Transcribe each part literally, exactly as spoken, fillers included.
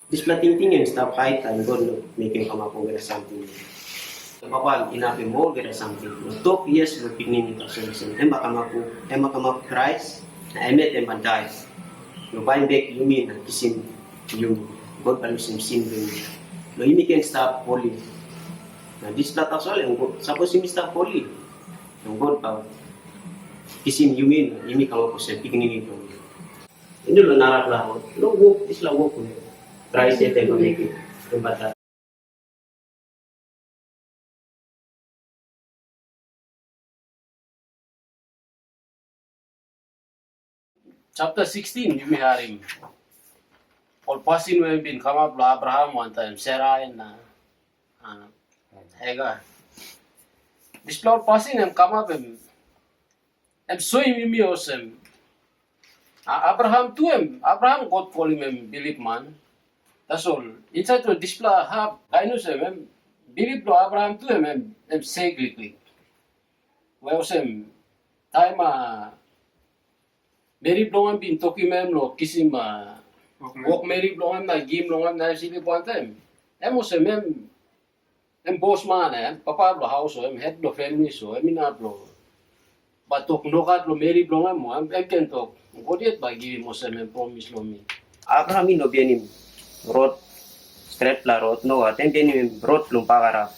Dispela tingting em i stap hait, taim God no mekim kamap olgeta samting. Papa inapim olgeta samting. Na tok yes long pikinini tasol olsem, em bai kamap, em bai kamap Krais, na em yet em bai dai. Long baim bek yumi na kisim yumi. God bai lusim sin bilong yumi. Long yumi ken stap holi. Na dispela tasol em God. Sapos yumi stap holi, em God bai kisim yumi na yumi kamap olsem pikinini bilong yumi. Em i long narapela rot, long wok, dispela wok we Krais yet em bai mekim, em bai dai. Chapter sixteen, yumi harim ol pasin we bin kamap long Abraham wantaim Sarai na, ah, Hagar. Dispela ol pasin em kamap, em, em soim yumi olsem, a-, Abraham tu em, Abraham God kolim em bilip man. Tasol, insait long dispela hap, kain olsem, em, bilip bilong Abraham tu em, em, em sek liklik. We olsem, taim, a, meri bilong en bin tokim em long kisim, a, wokmeri, wokmeri bilong en na givim long en na em slip wantaim, em olsem, em, em bosman, em papa bilong haus, o em het bilong famili, so em inap long bai tok nogat long meri bilong em, o em, em ken tok, God yet bai givim olsem em promis long mi. Abraham i no bihainim rot, stretpela rot, nogat, em bihainim rot bilong bagarap.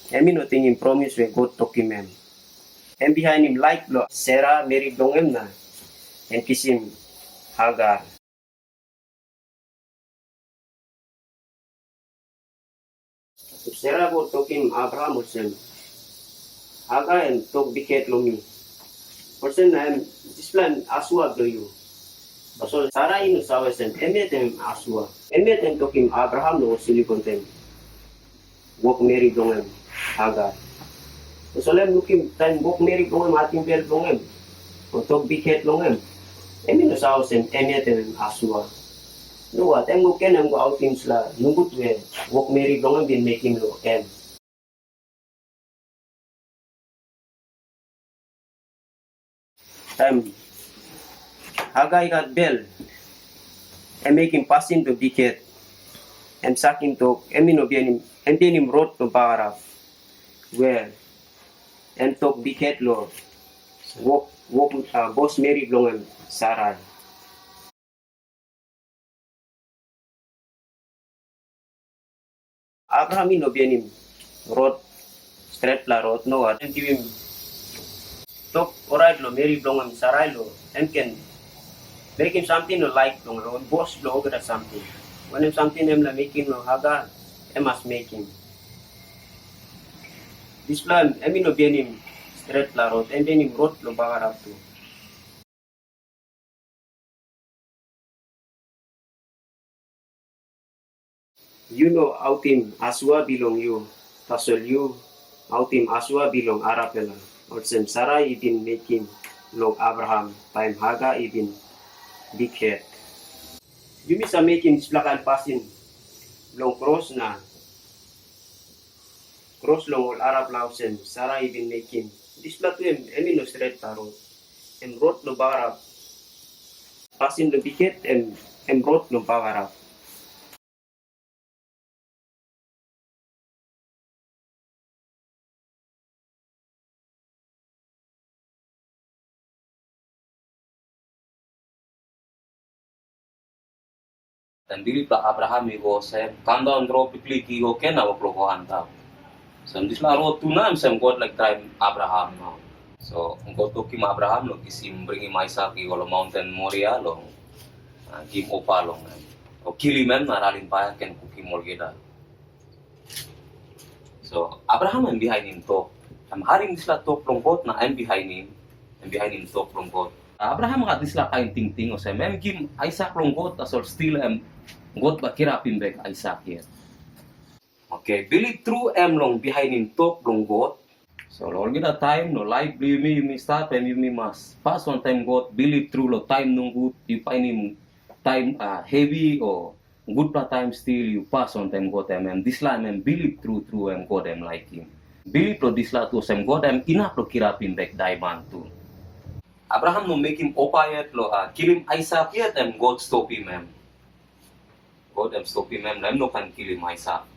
Em i no tingim promis we God tokim em. Em bihainim laik bilong Sera, meri bilong em, na em kisim Hagar. Sera go tokim Abraham olsem, "Hagar em tok bikhet long mi. Olsem na em, dispela em asua bilong yu." Tasol Sara i no save olsem, em yet em asua. Em yet em tokim Abraham long ol slip wantaim wokmeri bilong em, Hagar. Tasol em lukim taim wokmeri bilong em ating bel bilong em, o tok bikhet long em, em i no save olsem, em yet em asua. Nogat, em go ken em go autim dispela nogut we wokmeri bilong em bin mekim long em. Taim Hagar i gat bel, em mekim pasin bilong bikhet, em sakim tok, em i no bihainim, em bihainim rot bilong bagarap, we em tok bikhet long wok, wok, a, bosmeri bilong em, Sarai. Abraham i no bihainim rot, stretpela rot, nogat. Em givim tok orait long meri bilong em, Sarai, long em ken mekim samting long laik bilong em, bos bilong olgeta samting. Wanem samting em laik mekim long Hagar, em mas mekim. Dispela em, em i no bihainim stretpela rot, em bihainim rot bilong bagarap tu. Yu no autim asua bilong yu, tasol yu autim asua bilong arapela, olsem Sara i bin mekim long Abraham taim Hagar i bin bikhet. Yumi save mekim dispela kain pasin long kros na kros long ol arapela olsem Sara i bin mekim. Dispela tu em, em i no stretpela rot. Em rot long bagarap. Pasin bilong bikhet em, em rot long bagarap. Em bilip bilong Abraham i go olsem, kam daun dro piklik i go ken na wok long go antap. So em dispela rot tu na em sem God laik traim Abraham nau. So God tokim Abraham long kisim, bringim Aisak i go long maunten Moria long, ah, givim ofa long em. O kilim em na ralim paia ken kukim olgeta. So Abraham em bihainim tok. Em harim dispela tok bilong God na em bihainim, em bihainim tok bilong God. Abraham gat dispela kain tingting olsem, em givim Aisak long God, tasol stil em God bai kirapim bek Aisak yet. Oke, bilip tru em long bihainim tok bilong God. So long olgeta taim, long laip bilong yumi, yumi stap, em yumi mas pas wantaim God, bilip tru long taim nogut, yu painim taim, a, hevi, o gutpela taim stil yu pas wantaim God, em, em dispela em, em bilip tru tru em God em laikim. Bilip long dispela tu olsem God em inap long kirapim bek daiman tu. Abraham no mekim ofa yet long, a, kilim Aisak yet, em God stopim em. God em stopim em, na em no ken kilim Aisak.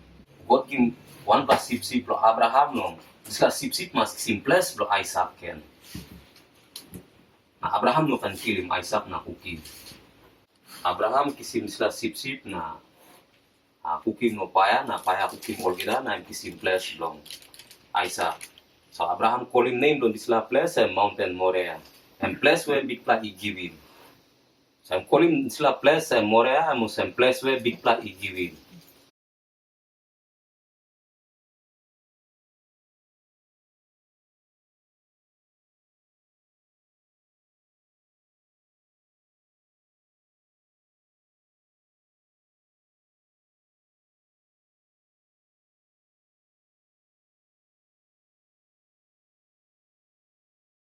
God givim wanpela sipsip long Abraham, long dispela sipsip mas kisim ples bilong Aisak gen. Na Abraham no ken kilim Aisak na kukim. Abraham kisim dispela sipsip na uh, kukim long paia, na paia kukim olgeta, na em kisim ples bilong Aisak. So Abraham kolim nem bilong dispela ples em Maunten Morea, em ples we Bikpela i givim. So em kolim dispela ples em Morea, em olsem ples we Bikpela i givim.